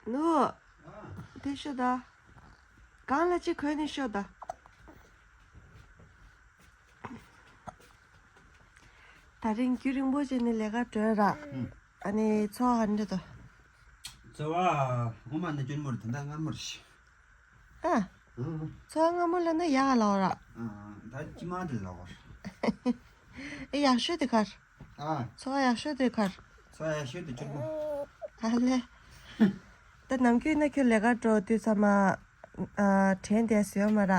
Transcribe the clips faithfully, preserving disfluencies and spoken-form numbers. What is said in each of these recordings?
ནུ། དེ་ཤོད་ད། གང་ལ་ཅི་གོན་ནས་ཤོད་ད། ད་རིང་རྒྱུན་རིང་པོ་བྱས་ནས་ལས་ཀ་འགྲོ་ར། ཨ་ནི་འཚོ་བ་ག་འདྲ་འདུག་འཚོ་བ་སྔོན་མ་ནས་སྐྱོན་མོ་རེད། ད་ལྟ་སྔ་མོ་རེད། ཨ། ཨང་། འཚོ་བ་སྔ་མོ་ལབ་ན་ཡག་ལ་བ་ར། ཨང་། ད་ཅི་མ་དེ་ལ་བ་ར། ཨེ་ཡག་ཤོས་དེ་གར། ཨ། འཚོ་བ་ཡག་ཤོས་དེ་གར། འཚོ་བ་ཡག་ཤོས་དེ་སྐྱོན་མོ། ཨ་ལེ། ད་ནམ་རྒྱུན་ན་ཁྱོད་ལས་ཀ་འགྲོ་དུས་ཚང་མ། ཨ། དྲན་བསྡད་ཟེར་ཡོད་མ་ར།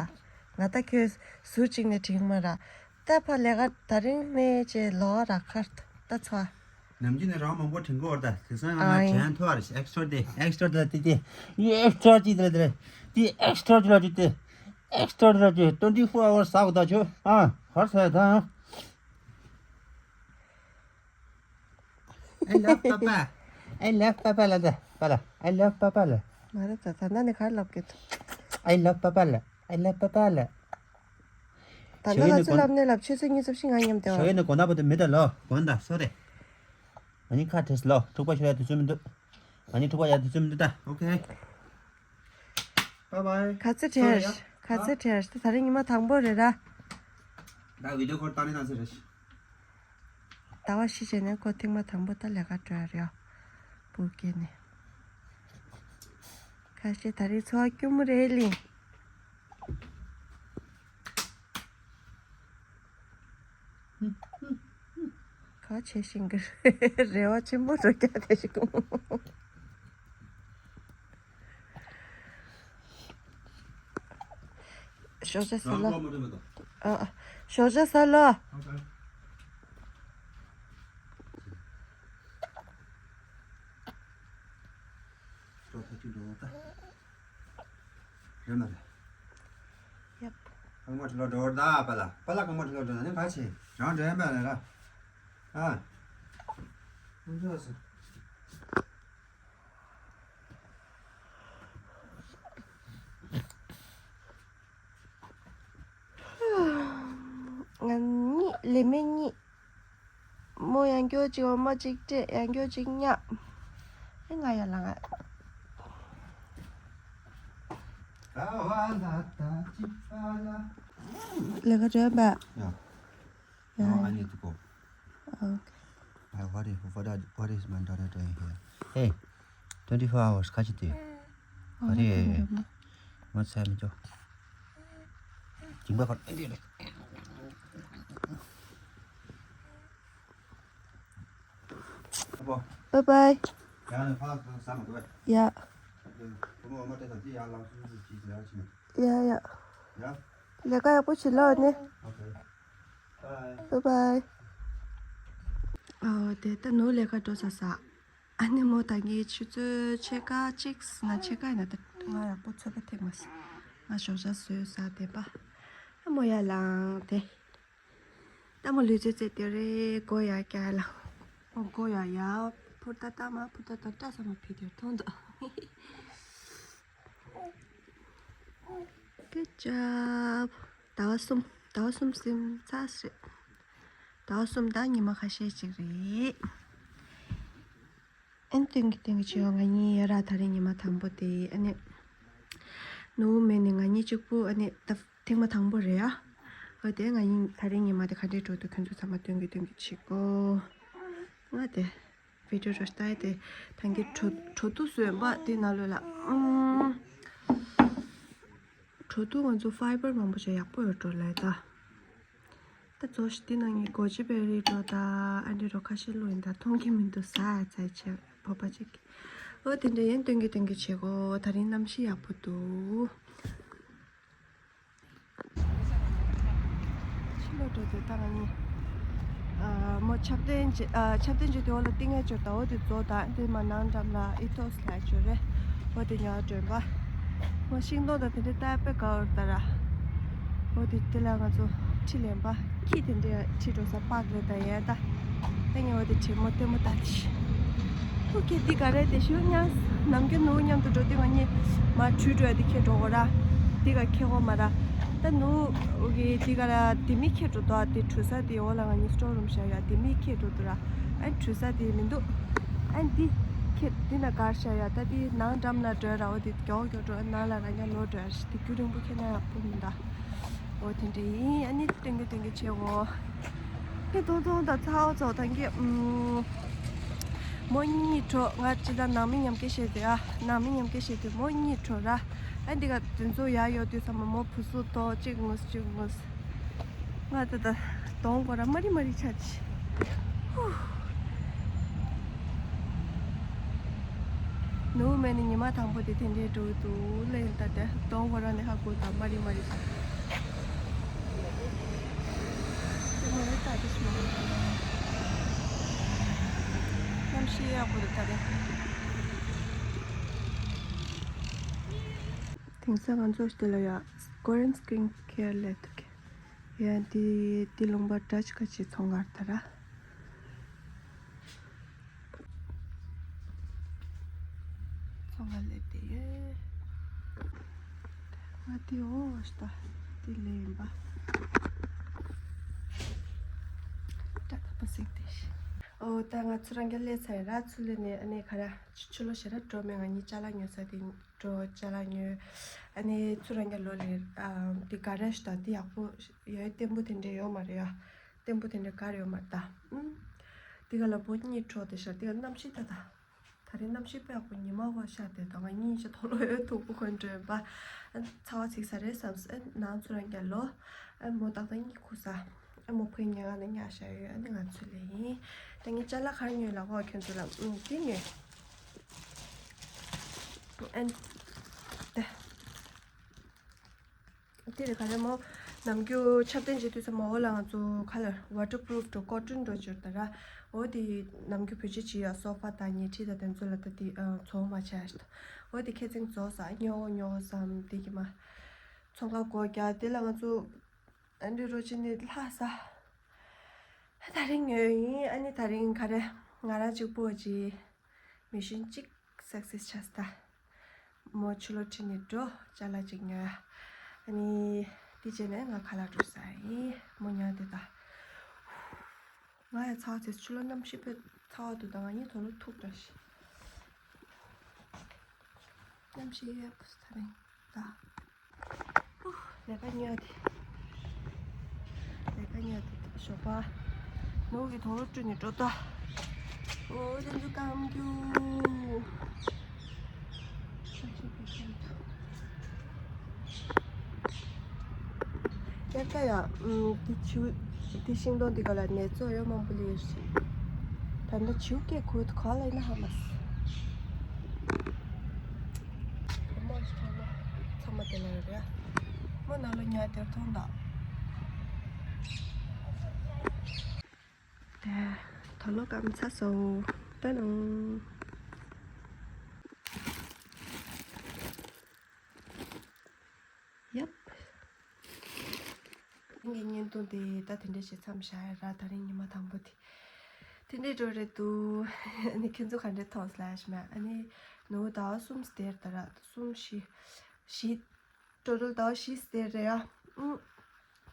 ང་ད་ཁྱོད་ཟུར་གཅིག་ནས་དྲན་མ་ར། ད་ཕ་ལས་ཀ་ད་རིང་ནས་ཅེས་ལོག་ར་ཁར་ད་ཚ། ནམ་རྒྱུན་ནས་རང་མང་པོ་དྲན་གི་ཡོད་ད། དེང་སང་ང་ཨ་ཡིན། དྲན་ཐུབ་པ་རེད། ཨེག་སི་ཊྲ་དེ་ཨེག་སི་ཊྲ་དེ་དེ་དེ་ཨེག་སི་ཊྲ་ཅིག་དེ་དེ་དེ་ཨེག་སི་ཊྲ་ཅིག་ལ་ཅིག་དེ་ཨེག་སི་ཊྲ་དེ་ཅིག་twenty four hours ཟ་གི་ད་ཆོ། ཨ་ཧར་ས་ད། I love papa. I love papa ལ་ད་པ་ལ། I love papa ལ། མ་རེད་ད། ད་ནི་གར་ལབ་གི་ད། I love papa ལ། I love papa ལ། ད་ལྟ་ང་ཚོ་ལབ་ནས་ལབ་ཆུ་ཚོད་གཉིས་ཚབ་ཤིང་ང་མཉམ་དེ་བ། ཞོགས་ཡོད་ནས་གོ་ན་པོ་དེ་མི་ད་ལོ་གོན་ད་སོ་རེ། ང་གཉིས་ཁ་བྲལ་ལོ། འཁྲུག་པ་ཤོར་ཡ་དུས་ཚོད་མི་འདུག་ང་གཉིས་འཁྲུག་པ་ཡ་དུས་ཚོད་མི་འདུག་ད། ཨོ་ཁེ། Bye bye. ག་ཚོད་བྲལ། ག་ཚོད་བྲལ། ད་ད་རིང་ཉི་མ་དང་པོ་རེད་ར། ད་བི་ཌི་ཡོ་ཁོལ་བཏང་ནས་ན་ཚོད་རེད། ཟླ་བ་བཞི་བྱས་ནས་ཁོ་ཐེངས་མ་དང་པོ་ད་ལས་ཀ་འགྲོ་ཡ་རེད། བུ་སྐྱེས་ནས། ཁ་ཤས་ད་རེས་འཚོ་བ་སྐྱོ་མོ་རེད་ལི། ག་བྱེད་བཞིན་གི་རེ་བ་ཆེན་པོ་འགྲོ་རྒྱག་དེ་ཞིག་ཞོགས་ཇ་ཟ་ལོ། ཨ། ཞོགས་ཇ་ཟ་ལོ། ཡབ། རྐང་མ་ཁྲི་ལོ་འགྲོ་བར་ད་པ་ལ། པ་ལ་རྐང་མ་ཁྲི་ལོ་འགྲོ་ན་ནི་ག་ཆེ་རང་འགྲོ་ཡ་མེད་ལ་ར། ཨ། ང་ཚོ་སོ། ང་གཉིས་ལས་མེད་གཉིས། མོ་ཡང་སྐྱོ་ཅིག་འོ་མ་ཅིག་སྤྲད་ཡང་སྐྱོ་ཅིག་ཉག་ཨེ་ང་ཡ་ལ་ང་། ལས་ཀ་བྱོས་པ། Yeah. Yeah. No, I need to go. Okay. Uh, what is, what are, what is my daughter doing here? Hey, twenty four hours ཁ་ཅིག་དུས། ཨོ་ཨ་རེ། ཨོ་ཨོ། ངོ་ཚ་མི་ཅོ། ཇིང་པ་ཁར་ཨེ་འདི་རེད། Bye bye. Yeah. Yeah, yeah. ལས་ཀ་ཡག་པོ་བྱེད་ལོ་ནི། Bye bye. ཨོ་དེ་ད་ནུ་ལས་ཀ་འགྲོ་ས་ས། ཨ་ནི་མོ་ད་ངའི་ཆུ་ཚོད་ཕྱེད་ཀ་གཅིག་ང་ཕྱེད་ཀ་ཡིན་ན་ད་ང་ཡག་པོ་ཚོད་པ་ཐེག་མ་སོང་། ང་ཞོགས་ཇ་བཟོས་ས་བསྡད་པ། ཨ་མོ་ཡར་ལངས་ཏེ། ད་མོ་ལུས་རྩལ་རྩེད་དེ་རེད། མགོ་ཡར་བཀྱག་ལ། མགོ་ཡར་ཡར། ཕུར་ད་ལྟ་མ་ཕུར་ད་ལྟ་སྐྲ་ཚང་མ་ཕུད་དེ་མཐོང་འདུག Good job. ཟླ་བ་གསུམ། ཟླ་བ་གསུམ་ཟིན་ཚར་རེད། ཟླ་བ་གསུམ་དང་ཉི་མ་ཁ་ཤས་ཅིག་རེད། ཨན་སྟོན་གི་སྟོན་གི་བྱེད་ཡོང་། ང་གཉིས་ཡོད་ར། ད་རིང་ཉི་མ་དང་པོ་དེ། ཨ་ནི་ནུ་མེད་ནི་ང་གཉིས་གཅིག་པུ། ཨ་ནི་ད་ཐེངས་མ་དང་པོ་རེད་ཨ། འོ་དེ་ང་གཉིས་ད་རིང་ཉི་མ་དེ་ག་འདྲས་འགྲོ་འདུག་ཁྱོད་ཚོ་ཚང་མ་སྟོན་གི་སྟོན་གི་བྱེད་གོ་ང་དེ་བི་ཌི་ཡོ་རོ་ལྟ་ཡ་དེ་ད་གིན་གྲོ་གྲོ་ཏུ་བཟོས་པ་དེ་ནང་ལོགས་ལ་ཨུམ། གྲོ་ཏུ་ང་ཚོ་ཕའི་བར་མང་པོ་བྱས་ཡག་པོ་ཡོད་འགྲོ་ལབ་ད། ད་ཚོ་ཞིག་དེ་ནང་གི་གོ་ཅི་བེ་རི་འགྲོ་ད། ཨ་འདྲས་རོ་ཁ་ཤས་བླུགས་ཡིན་ད། མཐོང་གི་མི་འདུག་ཟ་ཡ་ཚ་ཡ་བྱས་བོད་པ་ཅིག་ཨོ་དེ་འདྲས་ཡིན་སྟོན་གི་སྟོན་གི་བྱེད་གོ་ད་རིང་གནམ་གཤིས་ཡག་པོ་འདུག་ཕྱི་ལོགས་འགྲོ་དུས་ད་ང་གཉིས། ཨ། མོ་ཆབ་གདན་ཅིག་ཨ། ཆབ་གདན་ཅིག་དེ་འོག་ལ་བཏིང་ཡས་ཅིག་ཡོད་ད། འོ་དེ་རྫོགས་ད། དེ་མ་ནང་འགྲམ་ལ་ཨི་ཐོག་སི་ལབ་ཅིག་ཡོད་རེད། འོ་དེ་ཉོ་འགྲོ་ཡིན་པ། མོ་ཤིང་སྡོང་དང་དེ་འདྲ་ལྟ་དཔེ་དགའ་བོ་རེད་ད་ར། འོ་དེ་དེ་ལ་ང་ཚོ་ཁྲིད་ལེན་པ། ཁྱི་དེ་འདྲ་ཁྲིད་འགྲོ་ས་པག་རེད་ད་ཡས་ད། ད་ངས་འོ་དེ་བྱེད་མོ་ལྟད་མོ་ལྟ་དེ་ཤི། ཨོ་ཁེ། འདི་ག་རེ་དེ་ཤི་ཉག་ནམ་རྒྱུན་ནུ་མཉམ་དུ་འགྲོ་དུས་ང་གཉིས་མར་བྲུས་འགྲོ་ཡ་དེ་ཁྱེར་འགྲོ་གོ་ར། འདི་ག་ཁྱེར་གོ་མ་ར། ད་ནུ་ཨོ་ཁེ། འདི་ག་ར་དེ་མི་ཁྱེར་འགྲོ་དོ། དེ་བྲུས་ས་དེ་འོག་ལ་ང་གཉིས་སི་ཊོར་རུམ་བཞག་ཡ་དེ་མི་ཁྱེར་འགྲོ་དུ་ར། ཨ་བྲུས་ས་དེ་མི་འདུག་ཨ་འདི་ ཁྱེད་འདི་ན་གར་ཤ་ཡ་ད་འདི་ནང་འགྲམ་ལ་འགྲོ་ར། འོ་འདི་མགྱོགས་མགྱོགས་འགྲོ། ནང་ལ་ར་ཉ་ལོ་འགྲོ་ཡ་ཞིག་འདི་རྒྱུ་རིང་པོ་ཁྱེད་ན་ཡག་པོ་མི་འདུག་འོ་དེ་འདྲ་ཡིན། ཨ་ནི་ཏེང་གི་ཏེང་གི་ཆེ་འོ། ཁྱེད་ཏོང་ཏོང་དང་ཚ་འོ་ཚོ་ཐང་གི་ཨུམ། མོ་གཉིས་འགྲོ། ང་ཅི་ད་ནང་མི་མཉམ་སྐད་བཤད་དེ་ཨ། ནང་མི་མཉམ་སྐད་བཤད་དེ་མོ་གཉིས་འགྲོ་ར། ཨ་འདི་ག་དེ་ཚོ་ཡ་ཡོད་དུས་ཚང་མ་མོ་བུ་སུ་ཏོ་གཅིག་ངུས་གཅིག་ངུས། ང་ད་ད་གདོང་གོ་ར་མ་རི་མ་རི་ཆ་ཆི། ཧུ། ནུ་མེ་ནི་ཉི་མ་དང་པོ་དེ་དེ་འདྲའི་འགྲོ་འདུག་ལེ། ད་དེ་གདོང་གོ་ར་ནི་ཧ་གོ་ད་མ་རི་མ་རི་ཆ། དེ་མ་རེད་ད་དེ་ཤི་མ་རེད། གནམ་གཤིས་ཡག་པོ་འདུག་ད་རེད། དེང་སང་ང་ཚོ་ཞི་ལ་ཡ་Korean skin care ལས་ཐུག་གི་ཡ། འདི་འདི་ལུང་པ་འདྲ་ཅིག་ག་ཅིག་ཚོང་ཁང་ད་ར། ཚོང་ཁང་ལས་དེ་ཡོད། ང་འདི་འོ་ཤ་ད་འདི་ལས་ཡིན་པ། ད་ད་པ་སིག་དེ་ཤི། འོ་ད་ང་ཚོ་རང་རྒྱ་ལས་ཚར་ར། ཚུར་ལས་ནས་ཨ་ནི་ག་ར་ཆུ་ལོ་ཞེ་ར་འགྲོ་མེད། ང་གཉིས་ཅ་ལག་ཉོ་ས་དེ་འགྲོ་ཅ་ལག་ཉོས། ཨ་ནི་ཚུར་རང་རྒྱ་ལོ་ལེ། ཨ་འདི་ག་རེ་ཤ་ད་འདི་ཡག་པོ་ཡོད། བརྟན་པོ་དེ་འདྲ་ཡོད་མ་རེད་ཡ། བརྟན་པོ་དེ་འདྲ་ག་རེ་ཡོད་མ་རེད་ད། ཨུམ། འདི་ག་ལ་བོ་གཉིས་འགྲོ་དེ་ཤ་འདི་ག་གནམ་གཤིས་ད་ད། ད་རེས་གནམ་གཤིས་དཔེ་ཡག་པོ་ཉི་མ་བ་ཤར་ཏེ་ད་ང་གཉིས་ཤ་དོ་ལོ་ཡོད་ཐུག་པོ་ཁོན་འགྲོས་པ། ཚ་བ་ཚིག་ས་རེད་བསམ་སོང་། ཨེ་ནང་ཚུར་རང་རྒྱ་ལོ། ཨེ་མོ་ཏག་ཏག་གཉིད་ཁུག་ས། ཨེ་མོ་ཕའི་ཉལ་ཁང་ནས་ཉལ་བཞག་ཡོད། ཨ་ནི་ང་ཚུར་ལས་ཡིན། ད་ངས་ཅ་ལག་ག་རེ་ཉོས་ལབ་གོ་ཁྱོད་ཚོ་ལ། ཨུམ་འདི་ཉོས། ཨེ་ད། དེ་རེད་ག་རེ་མོ། ནམ་རྒྱུན་ཆབ་གདན་བྱེད་དུས་ཙམ་མ་འོ་ལ་ང་ཚོ་ཁ་ལ་ཝ་ཊར་པུ་རུབ་འགྲོ་ཀོ་ཊོན་འགྲོ་བྱོས་ད་ར། འོ་དེ་ནམ་རྒྱུན་བེད་སྤྱོད་བྱེད་ཡ་སོ་ཕ་དང་ཉལ་ཁྲི་དང་དེ་ཚོ་ལ་ད་དེ་ཚོང་མ་བྱས་ཤ་ད། འོ་དེ་ཁྱེད་ཚིང་རྫོགས་ས་ཉོ་ཉོ་བསམ་དེ་གི་མ། ཚོང་ཁ་སྒོ་རྒྱག་དེ་ལ་ང་ཚོ་ཨ་འདྲི་རོ་ཅི་ནི་ལྷ་ས། ད་རིང་ཉོས་ཡིན། ཨ་ནི་ད་རིང་ག་རེ་ང་རང་གཅིག་པོ་ཅི། མི་ཤིན་གཅིག་སག་སེས་ཆགས་ད། མོ་ཆུ་ལོ་ཁྲིད་ནས་འགྲོ་ཅ་ལག་ཅིག་ཉོ་ཡ། ཨ་ནི་དེ་རྗེས་ནས་ང་ཁ་ལག་འགྲོ་ས་ཡིན། མོ་ཉལ་དེ་ད། ང་ཡ་ཚ་བ་ཚེས་ཆུ་ལོ་གནམ་གཤིས་དཔེ་ཚ་བ་འདུག་ད་ང་གཉིས་དོ་ལོ་ཐུག་འདྲ་ཞིག་གནམ་གཤིས་ཡག་པོ་ད་རིང་ད། ལས་ཀ་ཉོ་དེ། ལས་ཀ་ཉོ་དེ་ཞོགས་པ། ནུ་གི་དོ་རུ་བཀྲུས་ནས་འགྲོ་ད། ཨོ་དེ་ཚོ་སྐམ་རྒྱུ། ཡར་ཀ་ཡ། ཨུམ། དེ་བྱིའུ། དེ་ཤིང་སྡོང་དེ་ག་ལ་ནེ་ཙོ་ཡོད་མང་པོ་ལས་ཤིག་ད་ལྟ་བྱིའུ་སྐད་གོ་དུ་ག་ལ་ཡིན་ན་ཧ་མ་སི། མོ་ཞིག་ཐོང་ན་ཚང་མ་དེ་ལ་ཡོད་རེད། མོ་ནང་ལ་ཉལ་དེར་ཐོང་ད། དེ་དོ་ལོ་སྐམ་ཚ་སོ། ཏ་ནང་། ཡབ། ངའི་བརྙན་ཐུང་དེ་ད་དེ་འདྲས་ཞིག་མཚམས་བཞག་ཡ་ར། ད་རིང་ཉི་མ་དང་པོ་དེ་དེ་འདྲས་འགྲོ་རེད་འདུག་ཨ་ནི་ཁྱེད་ཚོ་ག་འདྲས་མཐོང་སླེ་ཤ་མ། ཨ་ནི་ནུ་ཟླ་བ་གསུམ་སྟེར་ད་ར། གསུམ་བཞི་བཞི། ཊོ་ཊལ་ཟླ་བ་བཞི་སྟེར་རེད་ཡ། ཨུ།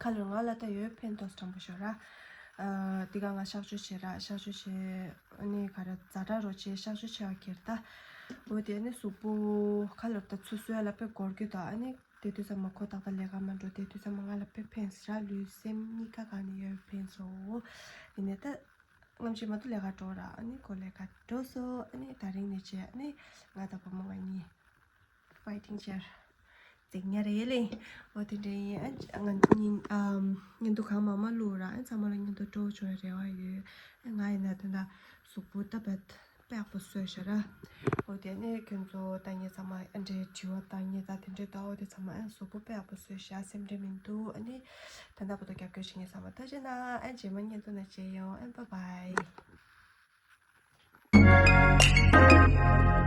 ཁ་ལོ་ང་ལ་ད་ཡོད་ཕན་ཐོགས་དྲང་པོ་ཤོར་ར། ཨ་དེ་ག་ང་གཤག་བཅོས་བྱེད་ར། གཤག་བཅོས་བྱེད། ཨ་ནི་ག་ར་ཛ་དྲག་རོ་བྱེད། གཤག་བཅོས་བྱེད་པ་གེར་ད། འོ་དེ་ནི་གཟུགས་པོ་ཁ་ལོ་ད་ཚུར་གསོ་ཡ་ལ་དཔེ་འགོར་རྒྱུ་ད། ཨ་ནི། དེ་དུས་ཙམ་མ་ཁོ་ཏག་ཏག་ལས་ཀ་མ་འགྲོ། དེ་དུས་ཙམ་མ་ང་ལ་དཔེ་ཕན་སོང་ར། ལུས་སེམས་གཉིས་ཀ་ག་ནས་ཡོད་ཕན་སོང་། ཡིན་ནའི་ད་སྔ་ཕྱི་མ་དུ་ལས་ཀ་འགྲོ་ར། ཨ་ནི་ཁོ་ལས་ཀ་འགྲོ་སོང་། ཨ་ནི་ད་རིང་ནས་བྱས་ཨ་ནི་ང་དང་བུ་མོ་ང་གཉིས་ཕའི་ཊིང་བྱས་ར། འཛིང་ཉ་རེད་ལེ། འོ་དེ་འདྲ་ཡིན། ཨ་ང་གཉིས་ཨམ་བརྙན་ཐུང་གང་མང་མང་བླུགས་ར། ཨ་ཚང་མ་ལ་བརྙན་ཐུང་སྤྲོ་བོ་བྱུང་བའི་རེ་བ་ཡོད། ཨ་ང་ཡིན་ན་དེ་འདྲ་གཟུགས་པོ་ད་བད། དཔེ་ཡག་པོ་བཟོས་ཤག་ར། འོ་དེ་ནས་ཁྱོད་ཚོ་ལྟ་མཁན་ཚང་མ་ཨ་འདྲའི་དྲི་བ་ལྟ་མཁན་ད་དེ་འདྲའི་ལྟ་འོ་དེ་ཚང་མ་ཨ་གཟུགས་པོ་དཔེ་ཡག་པོ་བཟོས་ཤག་སེམས་ཁྲལ་མི་འདུག་ཨ་ནི་ད་ལྟ་བར་དུ་རྒྱབ་སྐྱོར་བྱེད་མཁན་ཚང་མ་ཐུགས་རྗེ་གནང་། ཨ་རྗེས་མ་བརྙན་ཐུང་ནང་མཇལ་ཡོང་། ཨ་བྷའི་བྷའི།